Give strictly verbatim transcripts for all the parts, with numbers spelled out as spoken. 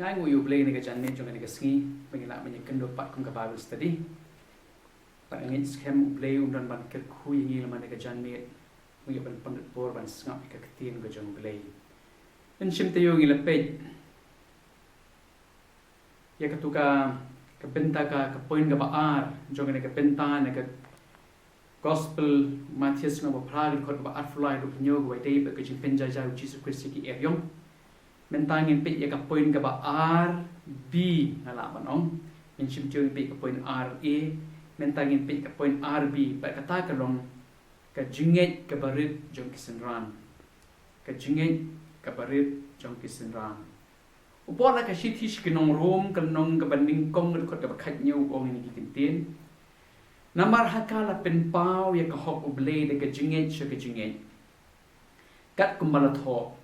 Nga ainguh ïa U Blei na ka janmiet jong kane ka sngi ba ngi lah ban ïakynduh pat kum ka Bible study. Bad nga ngeit skhem U Blei un don ban kyrkhu ïa ngi lem ha kane ka janmiet, u ïa ban pynlut por ban sngap ïa ka ktien ka jong U Blei. Ngin shim taïew, ngi la peit ïa katu ka, ka bynta ka, ka point kaba ar jong kane ka bynta na ka Gospel Mathaios lynnong ba phra, ka dkhot kaba arphew lai haduh hynñiew, kaba ïadei bad ka jingpynjah jai U Jisu Khrist ïa ki eriong. Mynta ngin peit ïa ka point kaba ar B, nga lah ban ong. Ngin shim taïew ngin peit ka point ar A. Mynta ngin peit ka point ar B, bad kata ka long ka jingngeit kaba rit jong ki synran. Ka jingngeit kaba rit jong ki synran. U Paul ha ka shithi sha ki nong Rom, ka lynnong kaba nyngkong, ka dkhot kaba khathynñiew, u ong ïa kine ki kyntien: Namar ha ka la pynpaw ïa ka hok U Blei da ka jingngeit sha ka jingngeit, kat kumba la thoh: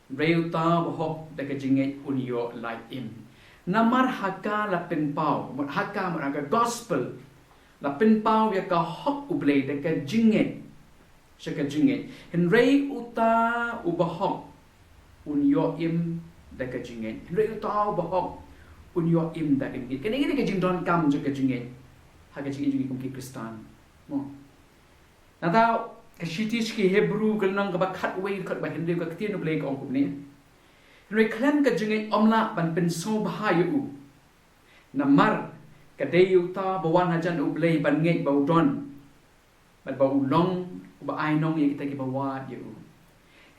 Hynrei uta uba hok da ka jingngeit un ïoh lai im. Namar ha ka la pynpaw, mut ha ka, mut ha ka gospel, la pynpaw ïa ka hok U Blei da ka jingngeit sha ka jingngeit. Hynrei uta uba hok un ïoh im da ka jingngeit. Hynrei uta uba hok un ïoh im da ka jingngeit. Kane, kane ka jingdonkam jong ka jingngeit ha ka jingim jong ngi kum ki Khristan. Mo. Nangta ka shithi sha ki Hebru, ka lynnong kaba khatwei, dkhot ba hynriew, ka ktien U Blei ka ong kumne: Hynrei khlem ka jingngeit ym lah ban pynsngewbha ïa u. Namar ka dei ïa uta ba wan hajan U Blei ban ngeit ba u don, bad ba u long uba ai nong ïa kita kiba wad ïa u.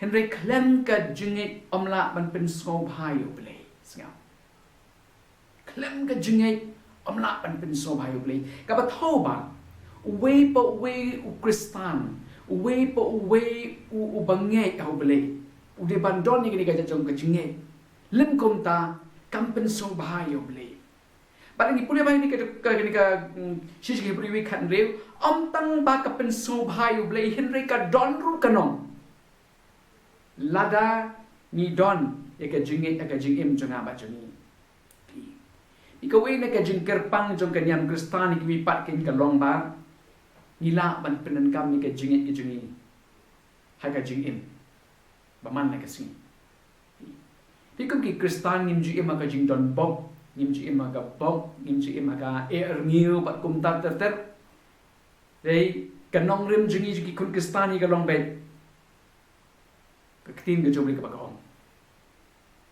Hynrei khlem ka jingngeit ym lah ban pynsngewbha ïa U Blei. Sngap. Khlem ka jingngeit ym lah ban pynsngewbha ïa U Blei. Kaba thew ba uwei pa uwei u Khristan, uwei pa uwei u, uba ngeit ha U Blei, u dei ban don ïa kane ka jait jong ka jingngeit. Lym kumta, kam pynsngewbha ïa U Blei. Bad ngi pule ba ha kane ka, ka, kane ka, mm, shithi sha ki Hebru wei khathynriew, ym tang ba ka pynsngewbha ïa U Blei, hynrei ka don ruh ka nong. Lada ngi don ïa ka jingngeit ha ka jingim jong nga bad jong ngi. Phi, kawei na ka jingkyrpang jong ka niam Khristan ïa kiwei pat kein ka long ba ngi lah ban pyndonkam ïa ka jingngeit ka jong ngi ha ka jingim ba man la ka sngi. Phi, kum ki Khristan ngim ju im ha ka jingdon bok, ngim ju im ha ka bok, ngim ju im ha ka eh rngiew bad kumta ter ter. Dei ka nongrim jong ngi jong ki khun Khristan hi ka long beit ka ktien ka jong U Blei kaba ka ong.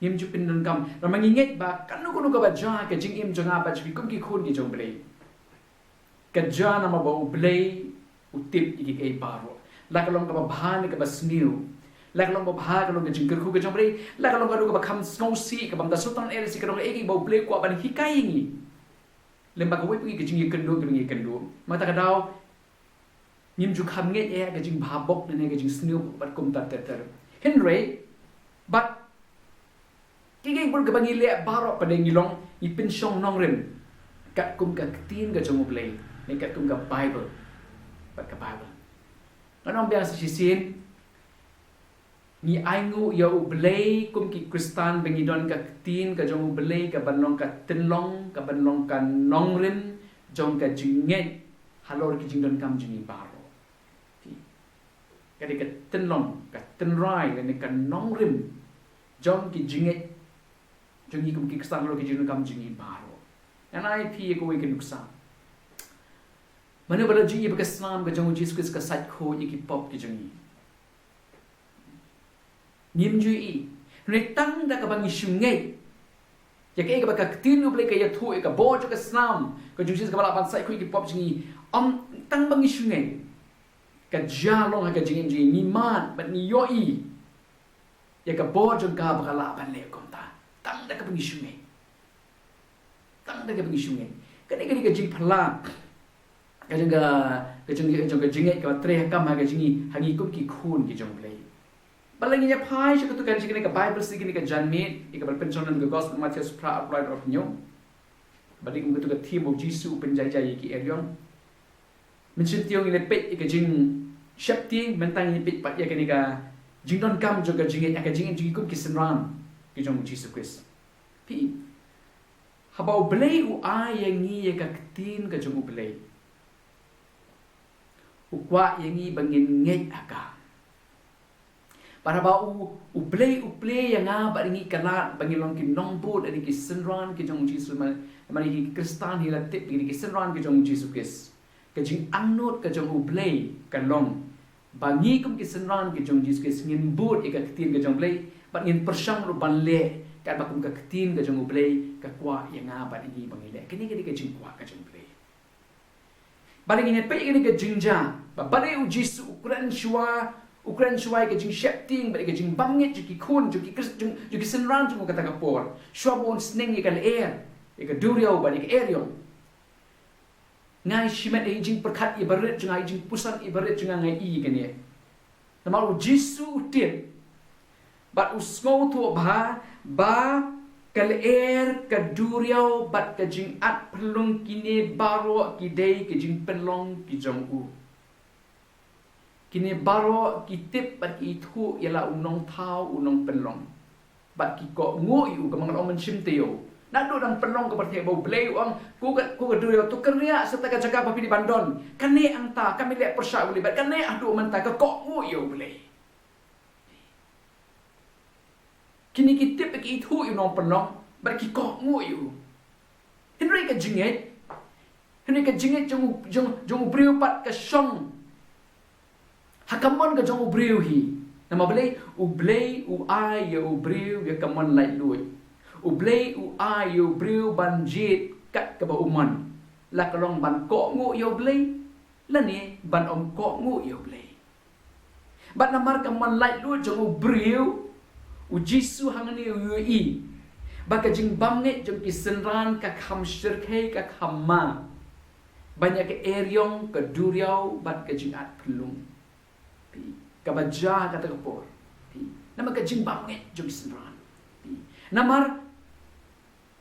Ngim ju pyndonkam, namar ngi ngeit ba kano kano kaba jia ha ka jingim jong nga bad jong phi kum ki khun ki jong U Blei, ka jia namar ba U Blei u tip ïa kiei kiei baroh. La ka long kaba bha ne kaba sniew, la ka long kaba bha, ka long ka jingkyrkhu ka jong U Blei, la ka long kano kaba kham sngewsih, kaba ym da sngewthuh, eh, shi ka long kaei kaba U Blei u kwah ban hikai ïa ngi. Lem bad kawei pat ka jingïakynduh, ka jingïakynduh. Mynta ka daw ngim ju kham ngeit ïa ka jingbha bok ne ka jingsniew bad kumta ter ter. Hynrei bad kiei kiei baroh kaba ngi leh baroh pat ngi long, ngi pynshong nongrim katkum ka ktien ka jong U Blei, ne katkum ka Bible. Bad ka Bible, ngan ong biang sa shisien, ngi ainguh ïa U Blei kum ki Khristan ba ngi don ka ktien ka jong U Blei kaban long ka tynlong, kaban long ka nongrim jong ka jingngeit halor ki jingdonkam jong ngi baroh. Ka dei ka tynlong, ka tynrai lane ka nongrim jong ki jingngeit jong ngi kum ki Khristan halor ki jingdonkam jong ngi baroh. Ngan ai ïa phi ïa kawei ka nuksa. Mano ba la ju ïohi ba ka snam ka jong U Jisu Khrist ka sait khuid ïa ki pop ki jong ngi? Ngim ju ïohi. Hynrei tang da kaba ngi shu ngeit ïa kaei kaba ka ktien U Blei ka ïathuh ïa ka bor jong ka snam ka jong U Jisu kaba lah ban sait khuid ïa ki pop jong ngi, ym tang ba ngi shu ngeit, ka jia long ha ka jingim jong ngi, ngi mad bad ngi ïohi ïa ka bor jong ka ba ka lah ban leh kumta. Tang da kaba ngi shu ngeit. Tang da kaba ngi shu ngeit. Kane, kane ka jingphylla ka jong ka, ka jong, ka jong ka jingngeit kaba trei ha kam ha ka jong ngi, ha ngi kum ki khun ki jong U Blei. Bad lada ngin ïa phai sha katu ka, sha kane ka Bible study kane ka janmiet, ïa kaba la pynshong na ka Gospel Mathaios phra, arphew lai haduh arphew hynñiew. Bad ïa kum katu ka theme, U Jisu u pynjai jai ïa ki eriong. Mynshem taïew ngin ïa peit ïa ka jingsheptieng, mynta ngin ïa peit pat ïa kane ka jingdonkam jong ka jingngeit, ïa ka jingngeit jong ngi kum ki synran ki jong U Jisu Khrist. Phi, haba U Blei u ai ïa ngi ïa ka ktien ka jong U Blei, u kwah ïa ngi ba ngin ngeit ha ka. Bad haba u, u Blei u plie ïa nga bad ïa ngi ka lad ba ngin long ki nongbud, ïa ki synran ki jong u Jisu, man, man ïa ki Khristan hi la tip ïa ki synran ki jong u Jisu Khrist. Ka jingangnud ka jong u Blei ka long ba ngi kum ki synran ki jong u Jisu Khrist ngin bud ïa ka ktien ka jong u Blei, bad ngin pyrshang ruh ban leh katba kum ka ktien ka jong u Blei ka kwah ïa nga bad ïa ngi ba ngin leh. Kane ka dei ka jingkwah ka jong u Blei. Balei ngin ïa peit ïa kane ka jingjia? Ba balei u Jisu u kren shuwa, u kren shuwa ïa ka jingsheptieng bad ïa ka jingbymngeit jong ki khun, jong ki Khrist, jong, jong ki synran jong u kata ka por. Shuwa ba un sneng ïa ka lyer, ïa ka duriaw bad ïa ka eriong. Nga i shimet ïa i jingpyrkhat ibarit jong nga, i jingpuson ibarit jong nga, nga i ïa kane. Namar u Jisu u tip bad u sngewthuh bha ba ka lyer, ka duriaw bad ka jingatphyllung, kine baroh ki dei ki jingpynlong ki jong u. Kine baroh ki tip bad ki ithuh ïa la u nongthaw, u nongpynlong. Bad ki kohnguh ïa u, kumba nga la ong mynshem taïew. Naduh dang pynlong ka pyrthei ba u Blei u ong, ko ka, ko ka duriaw, to kynriah sa kata ka jaka ba phi dei ban don. Kane hangta kam leh pyrshah u Blei, bad kane haduh mynta ka kohnguh ïa u Blei. Kine ki tip ki ithuh ïa u nongpynlong bad ki kohnguh ïa u. Hynrei ka jingngeit, hynrei ka jingngeit jong u, jong, jong u briew pat ka shong ha ka mon ka jong u briew hi. Namar balei? U Blei u ai ïa u briew ïa ka mon laitluid. U Blei u ai ïa u briew ban jied kat kaba u mon. La ka long ban kohnguh ïa u Blei, lane ban ym kohnguh ïa u Blei. Bad namar ka mon laitluid jong u briew, u Jisu hangne u ïohi ba ka jingbymngeit jong ki synran ka kham shyrkhei, ka kham ma ban ïa ka eriong, ka duriaw bad ka jingatphyllung. Phi, kaba jia kata ka por. Phi, namar ka jingbymngeit jong ki synran. Phi, namar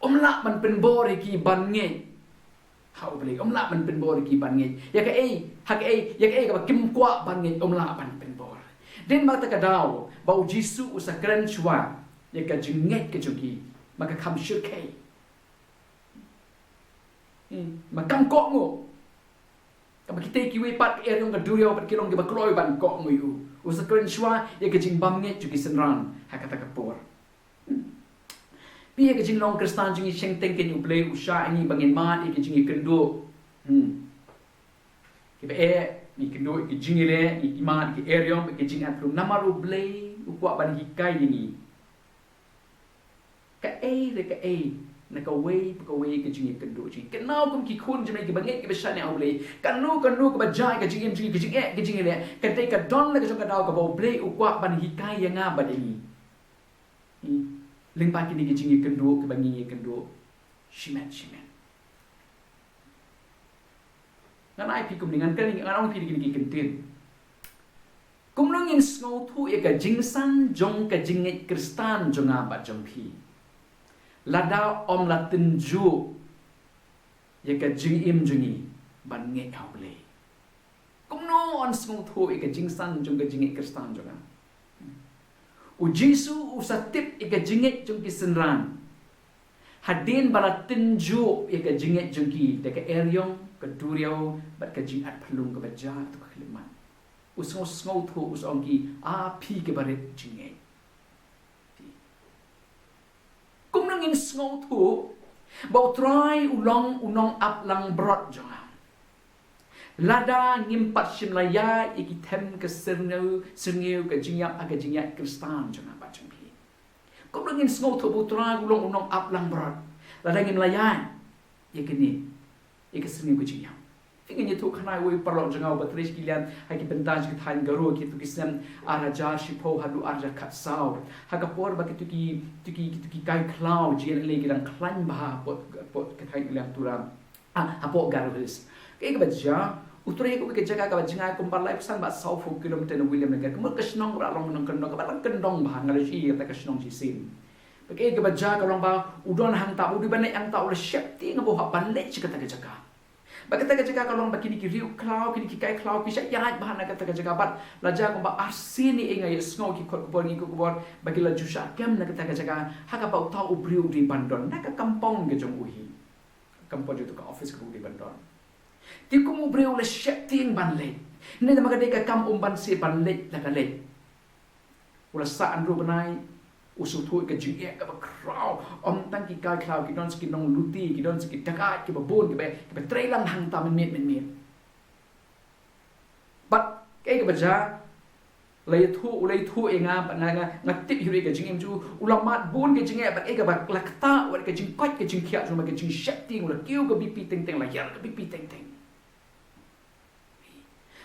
um lah ban pynbor ïa ki ban ngeit ha u Blei, um lah ban pynbor ïa ki ban ngeit. Ïa kaei, ha kaei, ïa kaei kaba kim kwah ban ngeit, um lah ban pynbor. Dei ma kata ka daw ba u Jisu u sa kren shuwa ïa ka jingngeit ka jong ki, ma ka kham shyrkhei. Hmm, ma kam kohnguh. Kaba kitei kiwei pat ka eriong, ka duriaw pat ki long kiba kloi ban kohnguh ïa u. U sa kren shuwa ïa ka jingbymngeit jong ki synran ha kata ka por. Hmm. Phi, ïa ka jinglong Khristan jong ngi shynna kein u Blei u shah ïa ngi ba ngin mad ïa ka jingïakynduh. Hmm. Kiba eh, ngi kynduh ïa ka jingïaleh, ngi mad ïa ka eriong, ïa ka jingatphyllung, namar u Blei u kwah ban hikai ïa ngi. Kaei re kaei, na kawei pa kawei ka jingïakynduh jong ngi. Kynmaw kum ki khun jong u Blei kiba ngeit kiba shaniah ha u Blei. Kano kano kaba jia ïa ka jingim jong ngi, ka jingeh, ka jingïaleh, ka dei ka don la ka jong ka daw kaba u Blei u kwah ban hikai ïa nga bad ïa ngi. Hmm. Lyngba kine ki jingïakynduh kiba ngi ïakynduh shimet shimet. Ngan ai phi kumne, ngan kren, ngan ong phi kine ki kyntien. Kumno ngin sngewthuh ïa ka jingsan jong ka jingngeit Khristan jong nga bad jong phi, lada ym la tynjuh ïa ka jingim jong ngi ban ngeit ha u Blei? Kumno yn sngewthuh ïa ka jingsan jong ka jingngeit Khristan jong nga? U Jisu u sa tip ïa ka jingngeit jong ki synran hadien ba la tynjuh ïa ka jingngeit jong ki da ka eriong, ka duriaw bad ka jingatphyllung kaba jia ha ka khyllipmat. U sngew, sngewthuh, u sa ong ki, "A phi kiba rit jingngeit." Kumno ngin sngewthuh ba u Trai u long u nongap langbrot jong nga lada ngim pat shim la ïaid ïa ki them ka syrngiew, syrngiew ka jingïap ha ka jingngeit Khristan jong nga bad jong phi? Kumno ngin sngewthuh ba u Trai u long u nongap langbrot lada ngim la ïaid ïa kane, ïa ka syrngiew ka jingïap? Phi, ngin ïathuh khana uwei u paralok jong nga uba trei sha ki liang ha ki bynta jong ki thaiñ Garo, kito ki snem ar hajar shiphew haduh ar hajar khatsaw. Ha ka por ba kito ki, kito ki, kito ki kai khlaw jong ki lei ki dang khlaiñ bha hapoh, hapoh ka thaiñ Liangtura. Ah, hapoh Garo Hills. Kaei kaba jia, u trei ha kawei ka jaka kaba jngai kumba laiphew san bad sawphew kilometer na Williamnagar. Ka mut ka shnong kaba la long nong kyndong, kaba la kyndong bha, nga la ïohi ïa kata ka shnong shisien. Bad kaei kaba jia ka long ba u don hangta, u dei ban leit hangta, u la sheptieng ba u hap ban leit sha kata ka jaka. Bad kata ka jaka ka long ba kine ki riew khlaw, kine ki kai khlaw ki shah ïaid bha na kata ka jaka. Bad la jia kumba arsien ïa nga ïohsngew ki khot khubor, ngi khot khubor ba ki la ju shah kem na kata ka jaka. Ha kaba uta u briew u dei ban don na ka compound ka jong u hi. Compound jong uta ka office kaba u dei ban don. Te kum u briew u la sheptieng ban leit, ne namar ka dei ka kam um banse ban leit, la ka leit. U la sah hynriew bnai, u sngewthuh ka jingeh kaba khraw. Ym tang ki kai khlaw, ki don sa ki nongluti, ki don sa ki dakaid kiba bun, kiba, kiba trei lang hangta mynmiet mynmiet. Bad kaei kaba jia, la ïathuh, u la ïathuh ïa nga, bad nga, nga, nga tip hi ruh ïa ka jingim jong u, u la mad bun ka jingeh, bad kaei kaba la ktah wat ka jingkoit ka jingkhiah jong u, ka jingsheptieng, u la kiew ka BP teng teng, la hiar ka BP teng teng.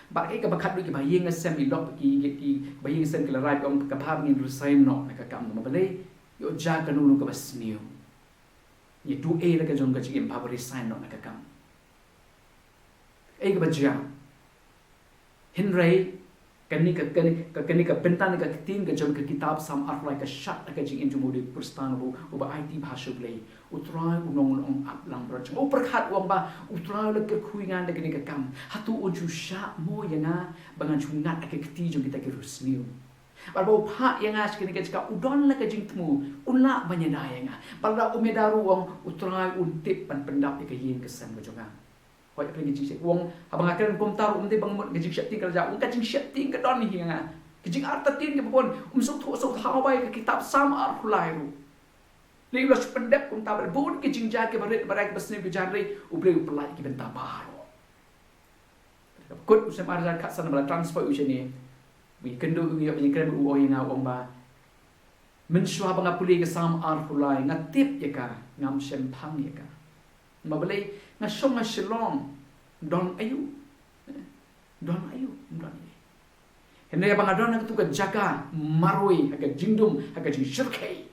Bad kaei kaba khatduh kiba ïing sem i lok ki, ki, kiba ïing sem ki la rai ong ka ba ngin resign noh na ka kam, namar balei? Ïoh jia kano kano kaba sniew. Ïa duh ei la ka jong ka jingim ba resign noh na ka kam. Ei kaba jia. Hynrei kane ka, kane ka, kane ka bynta ne ka ktien ka jong ka kitab Salm arphew lai ka shad ha ka jingim jong u dei u Khristan uba, uba aiti bha sha U Blei. U Trai u nong, u nong ap langbrot jong nga. U pyrkhat u ong ba U Trai u la kyrkhu ïa nga da kane ka kam. Hato un shu shah mo ïa nga ba ngan shu ngat ha ka kti jong kita ki riewsniew? Bad ba u phah ïa nga sha kane ka jaka, u don la ka jingthmu, un lah ban ïada ïa nga. Bad lada um ïada ruh, u ong, U Trai un tip ban pyndap ïa ka ïing ka sem ka jong nga. Hooid, hapdeng ka jingsheptieng, u ong, haba nga kren kumta ruh, ym dei ba nga mut ka jingsheptieng ka la jia, u ong, ka jingsheptieng ka don hi ïa nga. Ka jingartatien kaba bun, um sngewthuh sngewthuh ba ïa ka kitab Salm arphew lai ruh. Lei u la shu pyndep kumta bad bun ki jingjia kiba rit, ba rit kiba sniew ki jia, hynrei U Blei u pynlait ki bynta baroh. Kut u Salm arphew lai khatsan ba la transfer u shane. Ba ngi kynduh, ngi ïoh, ba ngi kren, u ong ïa nga, u ong ba, mynshuwa ba nga pule ka Salm arphew lai, nga tip ïa ka, ngam shemphang ïa ka. Namar balei? Nga shong nga shlong, don aiu? Don aiu? Don aiu? Hynrei ba nga don ha katu ka jaka marwei, ha ka jingdum, ha ka jingshyrkhei,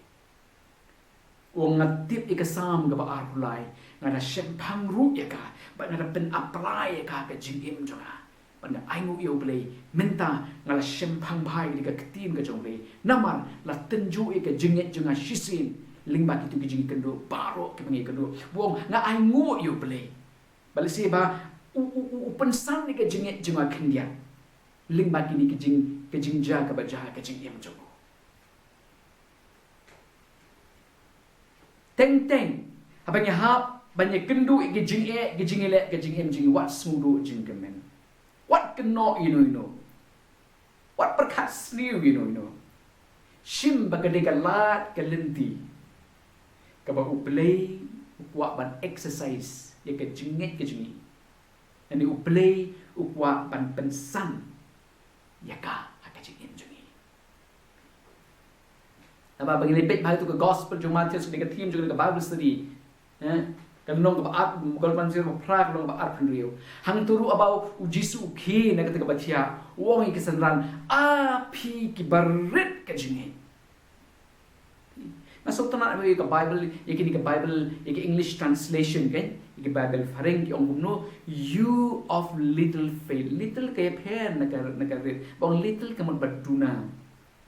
u ong, nga tip ïa ka Salm kaba arphew lai, nga da shemphang ruh ïa ka, bad nga da pyn-apply ïa ka ha ka jingim jong nga. Bad nga ainguh ïa U Blei, mynta nga la shemphang bha ïa ka ktien ka jong U Blei. Namar la tynjuh ïa ka jingngeit jong nga shisien lyngba kitu ki jingkynduh baroh kiba nga ïakynduh. U ong, nga ainguh ïa U Blei. Bad lehse ba u, u, u, u pynsan ïa ka jingngeit jong nga khyndiat lyngba kine ki jing, ka jingjia kaba jia ha ka jingim jong u. Teng teng, haba ngi hap ban ïakynduh ïa ki jingeh, ki jingïaleh, ka jingim jong ngi, wat sngewduh jingkmen. Wat kynnoh ïano ïano. Wat pyrkhat sniew ïano ïano. Shim ba ka dei ka lad ka lynti kaba U Blei u kwah ban exercise ïa ka jingngeit ka jong ngi. Lane U Blei u kwah ban pynsan ïa ka ha ka jingim jong ngi. Naba ba ngin ïa peit bha ïa tu ka gospel jong u Mathaios, ka theme jong ka Bible study. Eh, ka lynnong kaba ar, ka lynnong kaba phra, ka lynnong kaba arphew hynriew. Hangto ruh haba u Jisu u khie na kata kaba thiah, u ong ïa ki synran, a phi kiba rit ka jingngeit. Nga sngewtynnat ïa ka Bible, ïa kine ka Bible, ïa ka English translation kan, ïa ka Bible phareng ki ong kumno, you of little faith. Little ka ïapher na ka, na ka rit. Ba ong little ka mut ba duna.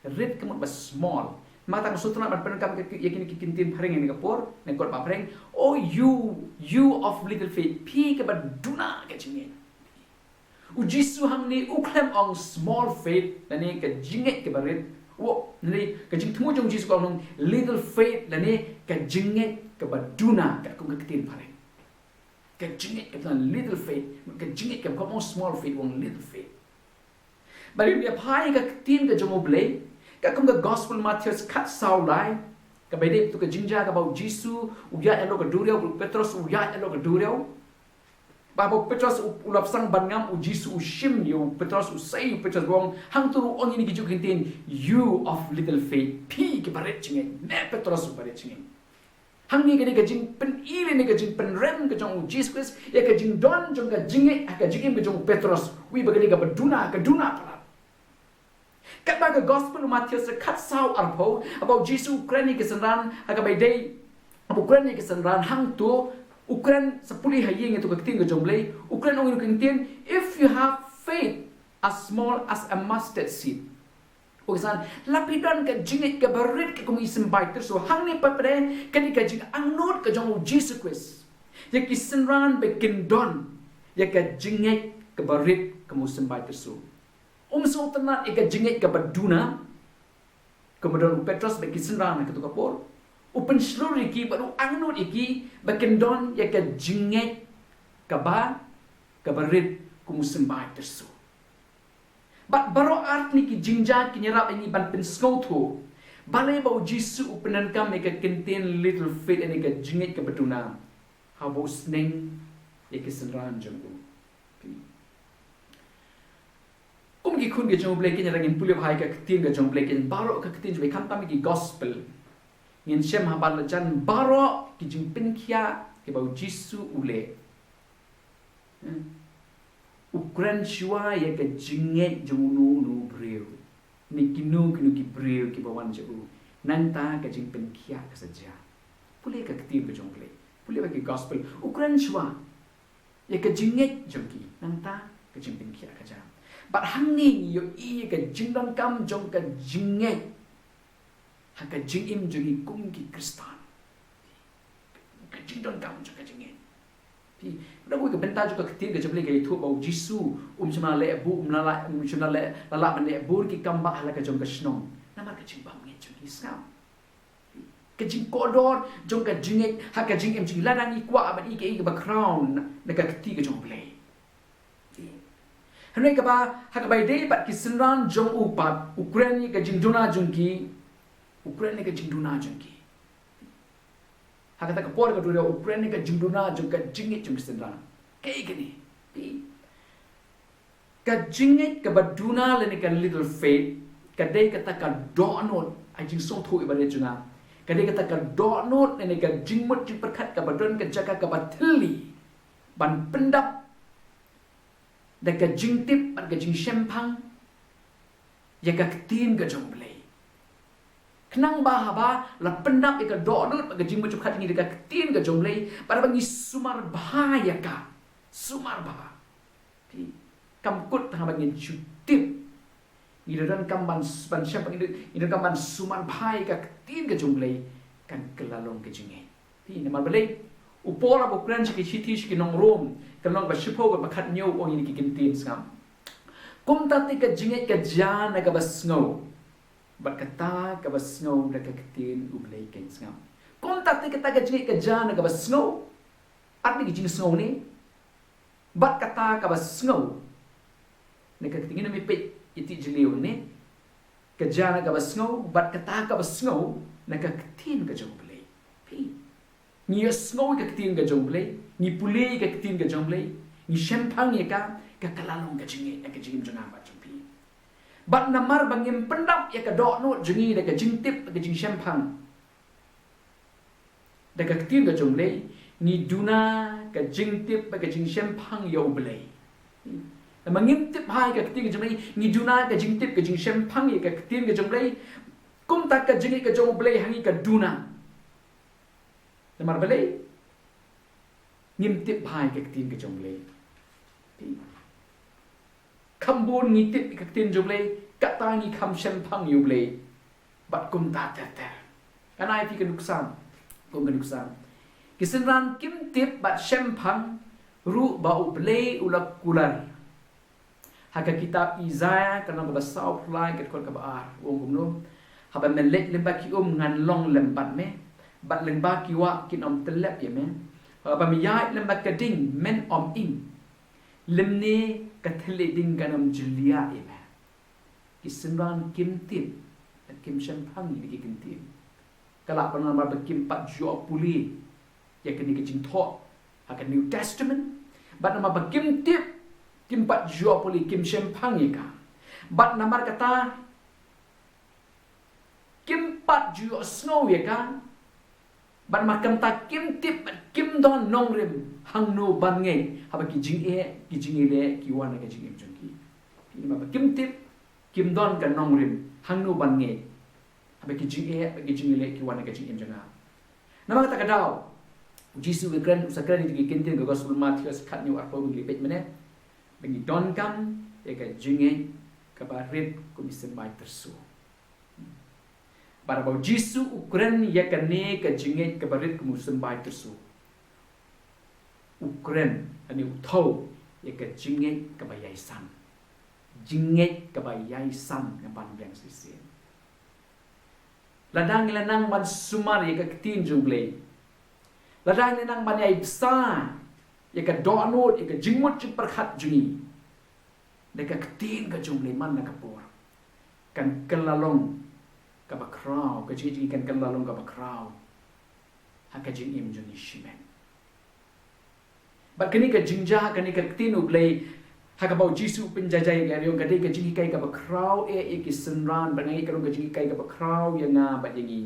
Rit ka mut ba small. Mynta nga sngewtynnat ban pyndonkam ïa kine ki kyntien phareng ha kane ka por, na ka kot ba phareng. Oh you, you of little faith. Phi kaba duna ka jingngeit. U Jisu hangne u khlem ong small faith, lane ka jingngeit kaba rit. Wo, lane ka jingthmu jong u Jisu ka ong little faith, lane ka jingngeit kaba duna, katkum ka ktien phareng. Ka jingngeit kaba duna, little faith, ka jingngeit kaba, khlem ong small faith, u ong little faith. Bad lada ngi phai ïa ka ktien ka jong U Blei, katkum ka gospel Mathaios khatsaw lai, kaba dei tu ka jingjia kaba u Jisu u ïaid halor ka duriaw, u Petros u ïaid halor ka duriaw. Ba haba u Petros u, u la pyrshang ban ngam, u Jisu u shim ïa u Petros, u sei ïa u Petros, u ong, hangto ruh ong ïa kine kijuh ki kyntien, you of little faith, phi kiba rit jingngeit, me Petros uba rit jingngeit. Hangne ka dei ka jingpyni lane ka jingpynrem ka jong u Jisu Khrist ïa ka jingdon jong ka jingngeit ha ka jingim ka jong u Petros, uwei ba ka dei kaba duna, ka duna palat. Katba ka gospel u Mathaios khatsaw arphew, haba u Jisu u kren ïa ki synran, ha kaba ïadei, haba u kren ïa ki synran hangto, u kren sa pule ha ïing ïa tu ka ktien ka jong U Blei, u kren ong ïa tu ka ktien, if you have faith as small as a mustard seed. U ong san, lada phi don ka jingngeit kaba rit katkum u symbai tyrso, hangne pat pat ka dei ka jingangnud ka jong u Jisu Khrist ïa ki synran ba kin don ïa ka jingngeit kaba rit kum u symbai tyrso. Um sngewtynnat ïa ka jingngeit kaba duna, kumba don u Petros bad ki synran ha katu ka por. U pynshlur ïa ki bad u angnud ïa ki ba kin don ïa ka jingngeit kaba, kaba rit kum u symbai tyrso. Bad baroh ar tylli ki jingjia kin ïarap ïa ngi ban pynsngewthuh balei ba u Jisu u pyndonkam ïa ka kyntien little faith, ïa ka jingngeit kaba duna, haba u sneng ïa ki synran jong u. Kum ki khun ki jong u Blei, kein, lada ngin pule bha ïa ka ktien ka jong u Blei, kein, baroh ka ktien jong u Blei, khamtam ïa ki gospel, ngin shem haba la jan baroh ki jingpynkhiah kiba u Jisu u leh, u kren shuwa ïa ka jingngeit jong uno uno u briew, ne kino kino ki briew kiba wan sha u. Nangta ka jingpynkhiah ka sa jia. Pule ka ktien ka jong u Blei, pule bha ki gospel, u kren shuwa ïa ka jingngeit jong ki, nangta ka jingpynkhiah ka jia. Bad hangne ngi ïohi ïa ka jingdonkam jong ka jingngeit ha ka jingim jong ngi kum ki Khristan. Ka jingdonkam jong ka jingngeit. Phi, na kawei ka bynta jong ka ktien ka jong u Blei ka ïathuh ba u Jisu um shym la leh bor, um la, um shym la leh, la lah ban leh bor ki kam bah ha la ka jong ka shnong. Namar ka jingbymngeit jong ki, sngap. Ka jingkordor jong ka jingngeit ha ka jingim jong ngi, lada ngi kwah ban ïoh ïa ka crown na ka kti ka jong u Blei. Hynrei kaba, ha kaba ïadei bad ki synran jong u pat, u kren ïa ka jingduna jong ki, u kren ïa ka jingduna jong ki. Ha kata ka por ka duna, u kren ïa ka jingduna jong ka jingngeit jong ki synran. Kaei kane? Ka jingngeit kaba duna lane ka little faith, ka dei kata ka dohnud, ai jingsngewthuh ïa ba dei jong nga. Ka dei kata ka dohnud lane ka jingmut jingpyrkhat kaba don ka jaka kaba thylli ban pyndap da ka jingtip bad ka jingshemphang ïa ka ktien ka jong u Blei. Khnang ba haba la pyndap ïa ka dohnud bad ka jingmut jingpyrkhat jong ngi da ka ktien ka jong u Blei, bad haba ngi sumar bha ïa ka, sumar bha. Phi, kam kut tang haba ngin shu tip. Ngi donkam ban, ban shem, ngi donkam ban sumar bha ïa ka ktien ka jong u Blei, kan kylla long ka jingngeit. Phi, namar balei? U Paul haba u kren sha ki shithi sha ki nong Rom, ka lynnong ba shiphew, ka dkhot hynñiew, u ong ïa kine ki kyntien, sngap. Kumta te ka jingngeit ka jia na kaba sngew, bad kata kaba sngew na ka ktien u Blei, kein, sngap. Kumta te kata ka jingngeit ka jia na kaba sngew, ar tylli ki jingsngew ne, bad kata kaba sngew na ka ktien. Ngin ym peit ïa ki jingïaleh ne. Ka jia na kaba sngew, bad kata kaba sngew na ka ktien ka jong u Blei. Phi, ngi ïohsngew ïa ka ktien ka jong u Blei, ngi pule ïa ka ktien ka jong u Blei, ngi shemphang ïa ka, ka kylla long ka jingngeit ha ka jingim jong nga bad jong phi. Bad namar ba ngim pyndap ïa ka dohnud jong ngi da ka jingtip, da ka jingshemphang da ka ktien ka jong u Blei, ngi duna ka jingtip bad ka jingshemphang ïa u Blei. Namar ngim tip bha ïa ka ktien ka jong u Blei, ngi duna ka jingtip ka jingshemphang ïa ka ktien ka jong u Blei. Kumta ka jingngeit ka jong u Blei ha ngi ka duna. Namar balei? Ngim tip bha ïa ka ktien ka jong u Blei. Kham bun ngi tip ïa ka ktien jong u Blei, kata ngi kham shemphang ïa u Blei. Bad kumta ter ter. Ngan ai ïa phi ka nuksa, kum ka nuksa. Ki synran kim tip bad shemphang ruh ba u Blei u la kular. Ha ka kitab Isaïah, ka lynnong kaba sawphew lai, ka dkhot kaba ar, u ong kumno: Haba me leit lyngba ki um, ngan long lem bad me, bad lyngba ki wah, kin ym tyllep ïa me. Haba me ïaid lyngba ka ding, men ym ing, lymne ka thylliej ding kan ym jylliew ïa me. Ki synran kim tip, kim shemphang ïa kine ki kyntien. Ka lah ban namar ba kim pat ju ïoh pule ïa kane ka jingthoh ha ka New Testament. Bad namar ba kim tip, kim pat ju ïoh pule, kim shemphang ïa ka. Bad namar kata kim pat ju ïohsngew ïa ka. Bad namar kata kim tip, kim don nongrim hangno ban ngeit haba ki jingeh, ki jingeh leh ki wan ha ka jingim jong ki. Namar ba kim tip, kim don ka nongrim hangno ban ngeit haba ki jingeh, ba ki jingeh leh ki wan ha ka jingim jong nga. Namar kata ka daw, u Jisu u kren, u sa kren ïa ki kyntien, ka Gospel Mathaios khathynñiew arphew, ngi peit mynne, ba ngi donkam ïa ka jingngeit kaba rit kum u symbai tyrso. Bad haba u Jisu u kren ïa kane ka jingngeit kaba rit kum u symbai tyrso, u kren, ani u thew ïa ka jingngeit kaba ïai san. Jingngeit kaba ïai san, nga ban biang shisien. Lada ngi la nang ban sumar ïa ka ktien jong u Blei, lada ngi la nang ban ïai bsa ïa ka dohnud, ïa ka jingmut jingpyrkhat jong ngi, da ka ktien ka jong U Blei man la ka por, kan kylla long kaba khraw, ka jingim jong ngi kan kylla long kaba khraw ha ka jingim jong ngi shimet. Bad kane ka jingjia, kane ka ktien U Blei, ha kaba U Jisu u pynjajai ïa ka, ka dei ka jinghikai kaba khraw eh ïa ki synran, bad nga ngeit ka long ka jinghikai kaba khraw ïa nga bad ïa ngi.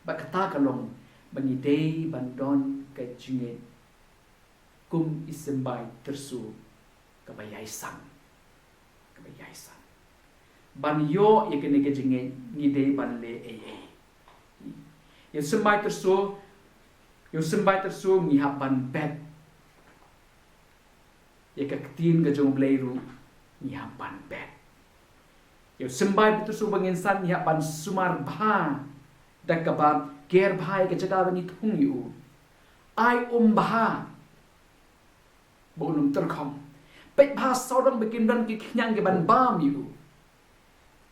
Bad kata ka long ba ngi dei ban don ka jingngeit kum i symbai tyrso kaba ïaisang, kaba ïaisang. Ban ïoh ïa kane ka jingngeit, ngi dei ban leh ei ei. Ïa u symbai tyrso, ïa u symbai tyrso ngi hap ban bet. Ïa ka ktien ka jong U Blei ruh ngi hap ban bet. Ïa u symbai tyrso ba ngin san ngi hap ban sumar bha da kaba ker bha ïa ka jaka ba ngi thung ïa u. Ai um bha ba un ym tyrkhong. Peit bha sawdong ba kin don ki khñiang ki ban bam ïa u.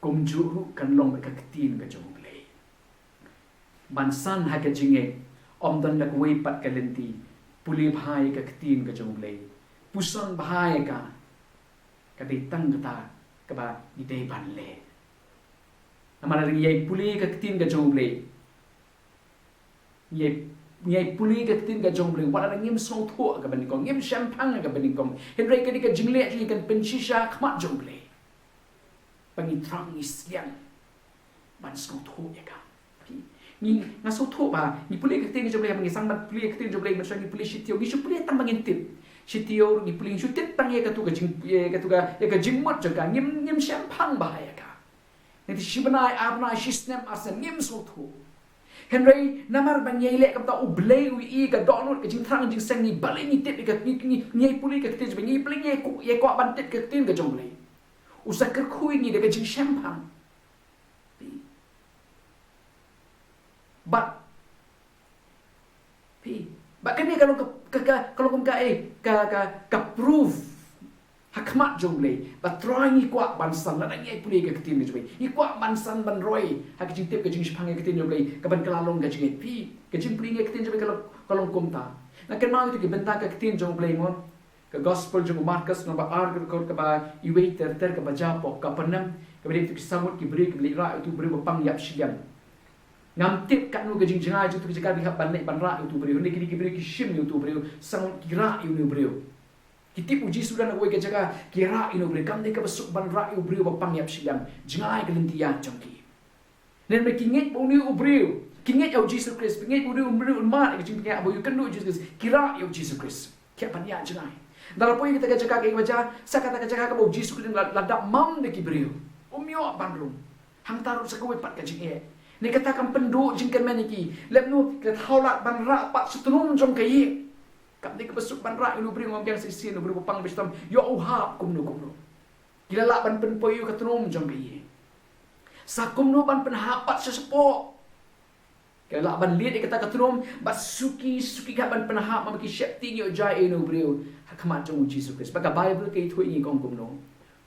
Kumjuh ruh kan long bad ka ktien ka jong U Blei. Ban san ha ka jingngeit, ym don da kawei pat ka lynti, pule bha ïa ka ktien ka jong U Blei. Puson bha ïa ka, ka dei tang kata kaba ngi dei ban leh. Namar lada ngi ïai pule ïa ka ktien ka jong U Blei, ngi ïai, ngi ïai pule ïa ka ktien ka jong U Blei, wat la ngim sngewthuh ha kaba nyngkong, ngim shemphang ha kaba nyngkong, hynrei ka dei ka jingleh jong ngi kan pynshisha ha khmat jong U Blei ba ngi thrang ngi sliang ban sngewthuh ïa ka. Ngi, nga sngewthuh ba ngi pule ïa ka ktien ka jong U Blei, ba ngi sdang ban pule ïa ka ktien jong U Blei, mynshuwa ngi pule shi taïew, ngi shu pule tang ba ngin tip. Shi taïew ngi pule, ngi shu tip tang ïa katu ka jing, ïa katu ka, ïa ka jingmut jong ka, ngim, ngim shemphang bha ïa ka. Nangta shi bnai, ar bnai, shi snem, ar snem, ngim sngewthuh. Hynrei namar ba ngi ïai leh kumta, U Blei u ïohi ïa ka dohnud, ka jingthrang jingseng, ngi balei ngi tip ïa ka, ngi, ngi, ngi ïai pule ïa ka ktien jong U Blei, ngi balei ngi ïai ku-, ïai kwah ban tip ïa ka ktien ka jong U Blei. U sa kyrkhu ïa ngi da ka jingshemphang. Bad, phi, bad kane ka long ka, ka, ka, ka long ka, eh, ka, ka, ka proof ha khmat jong U Blei ba Trai ngi kwah ban san, lada ngi ïai pule ïa ka ktien ka jong U Blei, ngi kwah ban san ban roi ha ka jingtip, ka jingshemphang ïa ka ktien jong U Blei, ka ban kylla long ka jingngeit. Phi, ka jingpule ïa ka ktien jong U Blei ka long, ka long kumta. Nga kynmaw ïa kito ki bynta ka ktien jong U Blei mo. Ka Gospel jong u Markos, lynnong ba ar, ka dkhot kaba iwei ter ter, kaba japoh, ka pynneh, kaba dei ïa uto ki saw ngut ki briew kiba leit rah ïa uto u briew ba pang ïap shiliang. Ngam tip katno ka jingjngai jong uto ki jaka ba ki hap ban leit ban rah ïa uto u briew. Hynrei kine ki briew ki shim ïa uto u briew, saw ngut ki rah ïa une u briew. Ki tip u Jisu don ha kawei ka jaka, ki rah ïa une u briew. Kam dei kaba suk ban rah ïa u briew ba pang ïap shiliang. Jngai ka lynti ïaid jong ki. Namar ki ngeit ba une u briew, ki ngeit ïa u Jisu Khrist, ki ngeit ba une u briew un mad ïa ka jingpynïaid, ba u ïakynduh ïa u Jisu Khrist, ki rah ïa u Jisu Khrist. Ki hap ban ïaid jngai. Ynda la poi ha kata ka jaka, ka jaka, sa kata ka jaka kaba u Jisu Khrist la, la dap mam da ki briew. Um ïoh ban rung. Hangta ruh sa kawei pat ka jingeh. Ne kata kam pynduh jingkyrmen ïa ki. Lehse ki la thaw lad ban rah pat sha tnum jong ka ïing. Kam dei kaba suk ban rah ïa une u briew, ngam biang shisien, une u briew ba pang ba shitom, ïoh u hap kumno kumno. Ki la lah ban pynpoi ïa u ha ka tnum jong ka ïing. Sa kumno ban pynhap pat sha shapoh. Ki la lah ban lied ïa kata ka tnum, bad suki suki ki hap ban pynhap, namar ki sheptieng ïoh jia ïa une u briew ha khmat jong u Jisu Khrist. Bad ka Baibl ka ïathuh ïa ngi ka ong kumno.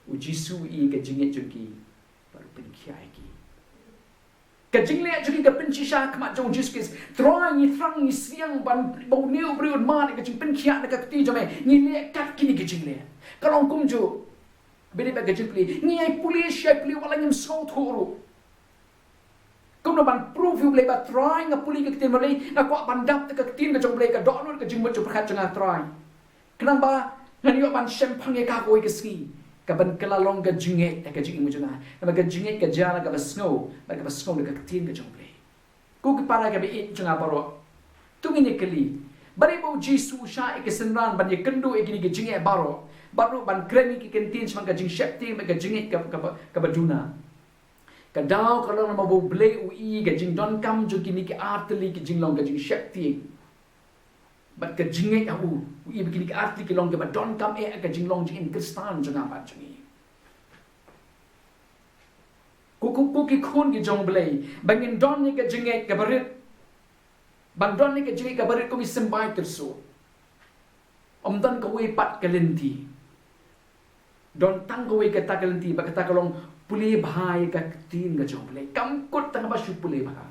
U Jisu u ïohi ïa ka jingngeit jong ki bad u pynkhiah ïa ki. Ka jingleh jong ki ka pynshisha ha khmat jong u Jisu Khrist. Trai, ngi thrang ngi sliang ban, ba une u briew un mad ïa ka jingpynkhiah na ka kti jong me. Ngi leh kat kine ki jingleh. Ka long kumjuh. Bad ïa ka jingpule, ngi ïai pule shi ïai pule, wat la ngim sngewthuh ruh. Kumno ban proof ïa U Blei ba Trai, nga pule ka ktien U Blei, nga kwah ban dap da ka ktien ka jong U Blei, ka dohnud ka jingmut jingpyrkhat jong nga, Trai. Khnang ba ngan ïoh ban shemphang ïa ka ha kawei ka sngi, ka ban kylla long ka jingngeit ha ka jingim jong nga. Namar ka jingngeit ka jia na kaba sngew, bad kaba sngew na ka ktien ka jong U Blei. Ko ki para kiba ïeit jong nga baroh, to ngin ïa kylli. Balei ba u Jisu u shah ïa ki synran ban ïakynduh ïa kine ki jingeh baroh, bad ruh ban kren ïa ki kyntien shaphang ka jingsheptieng bad ka jingngeit ka, kaba, kaba duna. Ka daw ka long namar ba U Blei u ïohi ïa ka jingdonkam jong kine ki artylli ki jinglong, ka jingsheptieng bad ka jingngeit ha u. U ïohi ba kine ki artylli ki long kiba donkam eh ha ka jinglong jingim Khristan jong nga bad jong ngi. Ko, ko, ko ki khun ki jong U Blei, ba ngin don ïa ka jingngeit kaba rit. Ban don ïa ka jingngeit kaba rit kum i symbai tyrso. Ym don kawei pat ka lynti. Don tang kawei kata ka lynti, bad kata ka long pule bha ïa ka ktien ka jong U Blei. Kam kut tang ba shu pule bha.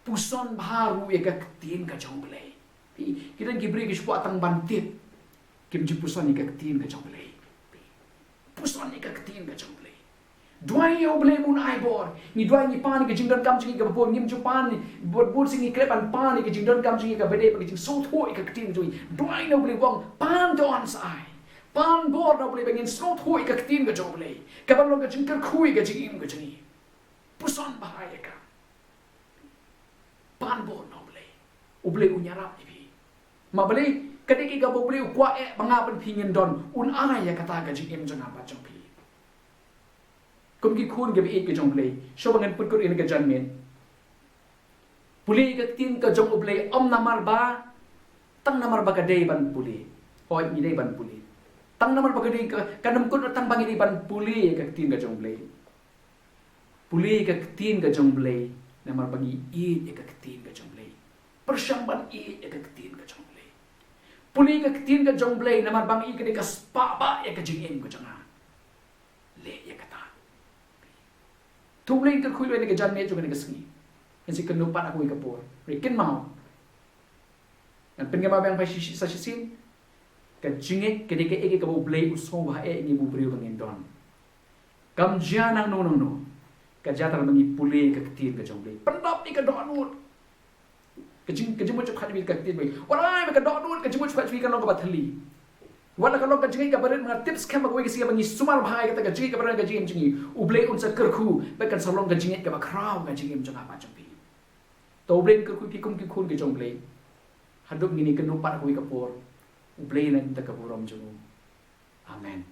Puson bha ruh ïa ka ktien ka jong U Blei. Phi, ki don ki briew ki shu kwah tang ban tip. Kim ju puson ïa ka ktien ka jong U Blei. Puson ïa ka ktien ka jong U Blei. Duwai ïa U Blei ba un ai bor. Ngi duwai, ngi pan ïa ka jingdonkam jong ngi kaba bun, ngim ju pan bun bun, sngewbha ngi klet ban pan ïa ka jingdonkam jong ngi kaba dei bad ka jingsngewthuh ïa ka ktien jong ngi. Duwai na U Blei, wan pan to, yn sa ai. Pan bor na U Blei ba ngin sngewthuh ïa ka ktien ka jong U Blei, kaban long ka jingkyrkhu ïa ka jingim ka jong ngi. Puson bha ïa ka. Pan bor na U Blei. U Blei un ïarap ïa phi. Ma balei? Ka dei kaei kaba U Blei u kwah eh ba nga bad phi ngin don. Un ai ïa kata ka jingim jong nga bad jong phi. Kum ki khun kiba ïeit ka jong U Blei, shuwa ba ngan pynkut ïa kane ka janmiet, pule ïa ka ktien ka jong U Blei, ym namar ba, tang namar ba ka dei ban pule. Hooid, ngi dei ban pule. Tang namar ba ka dei ka, kan ym kut tang ba ngi dei ban pule ïa ka ktien ka jong U Blei. Pule ïa ka ktien ka jong U Blei namar ba ngi ïeit ïa ka ktien ka jong U Blei. Pyrshang ban ïeit ïa ka ktien ka jong U Blei. Pule ïa ka ktien ka jong U Blei namar ba ngi ïeit, ka dei ka spah bah ïa ka jingim ka jong nga. Leh ïa kata. To U Blei un kyrkhu ïa ngi ha kane ka janmiet jong kane ka sngi. Ngin sa ïakynduh pat ha kawei ka por. Hynrei kynmaw, ngan pynkynmaw biang pat shi, shi, sa shisien. Ka jingngeit ka dei kaei kaei kaba U Blei u sngewbha eh ïa ngi, u briew, ba ngin don. Kam jia nangno nangno. Ka jia tang ba ngi pule ïa ka ktien ka jong U Blei. Pyndap ïa ka dohnud. Ka jing, ka jingmut jong phi ha ka ktien U Blei. Wat la ba ka dohnud, ka jingmut jong phi kan long kaba thylli. Wat la ka long ka jingngeit kaba rit, nga tip skhem ba kawei ka sngi ba ngi sumar bha ïa kata ka jingngeit kaba rit ha ka jingim jong ngi, U Blei un sa kyrkhu bad kan sa long ka jingngeit kaba khraw ha ka jingim jong nga bad jong phi. To U Blei un kyrkhu ïa phi kum ki khun ki jong U Blei. Haduh ngin ïakynduh pat ha kawei ka por, U Blei un ai ïa ngi kata ka burom jong u. Amen.